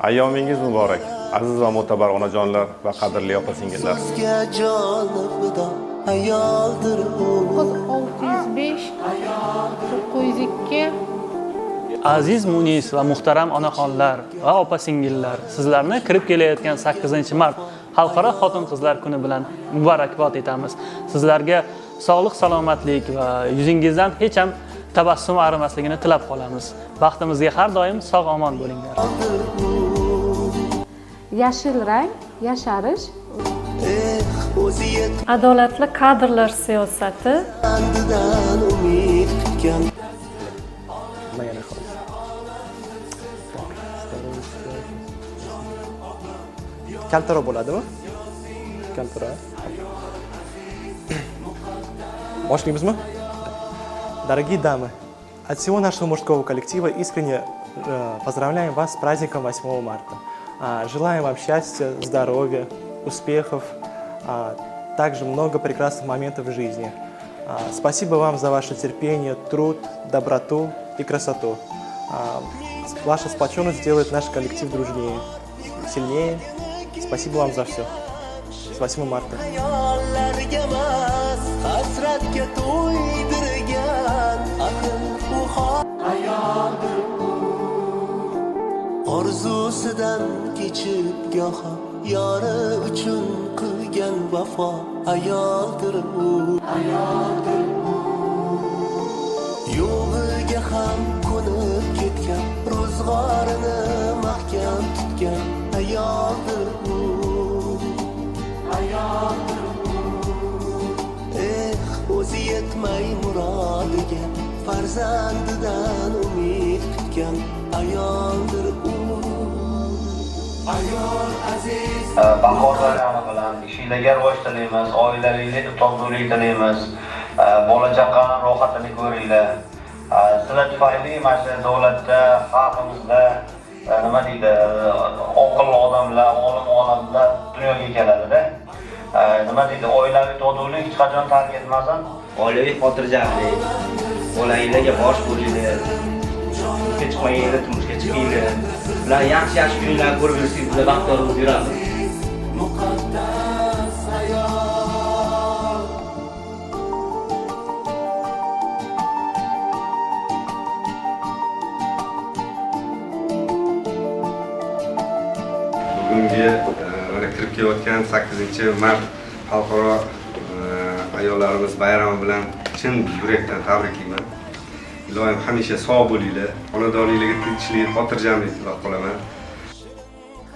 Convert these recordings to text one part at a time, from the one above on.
Ayyomingiz muborak, aziz va mo'tabar onajonlar va qadrli opa-singillar. So'zga joni fido ayoldir u. 605 902. Aziz munis va muhtaram onaxonlar va opa-singillar, sizlarni kirib kelayotgan 8-mart Xalqaro xotin-qizlar kuni bilan muborakbod etamiz. Sizlarga sog'lik, salomatlik va yuzingizdan hech ham tabassum arimasligini tilab qolamiz. Baxtimizga har doim sog' omon bo'linglar. Yashil rang, yasharish. Eh, o'zi Adolatli kadrlar siyosati. yetgandidan umid kutgan. Nima yana hozir? Bor. Kaltaroq bo'ladimi? Kaltaroq. Boshlaymizmi? Дорогие дамы, от всего нашего мужского коллектива искренне поздравляем вас с праздником 8 марта. Желаем вам счастья, здоровья, успехов, также много прекрасных моментов в жизни. Спасибо вам за ваше терпение, труд, доброту и красоту. Ваша сплоченность делает наш коллектив дружнее, сильнее. Спасибо вам за все. С 8 марта. Xayollarga emas, hasratga to'ydirgan axir u ayoldir u. Orzusidan kechib goho yori uchun qilgan vafo ayoldir u, ayoldir u. Yo'g'iga ham ko'nib ketgan, ro'zg'orini mahkam tutgan ayoldir u, ayoldir u. Eh, o'zi yetmay murodiga, farzandidan umid kutgan ayoldir u, ayol aziz. Bahor bayrami bilan ishinglarga rivoj tilaymiz, oilaviy totuvlik tilaymiz, bola chaqani rohatini ko'ringlar. Sizlar tufayli mana shu davlatda, xalqimizda, nima deydi, oqilli odamlar, olim odamlar dunyoga keladida. Nima deydi, oilaviy totuvlik hech qachon tark etmasin. Oilaviy xotirjamlik, bolanglarga bosh bo'linglar, turmushga chiqmaganlar turmushga chiqinglar. Ular yaxshi yaxshi kunlarni ko'rib yursak, bizlar baxtiyor bo'lib yuramiz. Muqaddas ayol. Bugungi mana kirib kelayotgan 8-mart xalqaro ayollarimiz bayrami bilan chin yurakdan tabriklayman. Iloyim hamisha sog' bo'linglar, xonadoninglarga tinchlik, xotirjamlik tilab qolaman.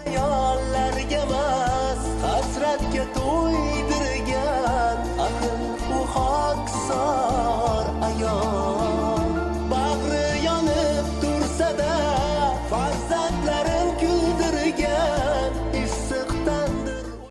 Xayollarga emas, hasratga to'ydirgan axir u xokisor.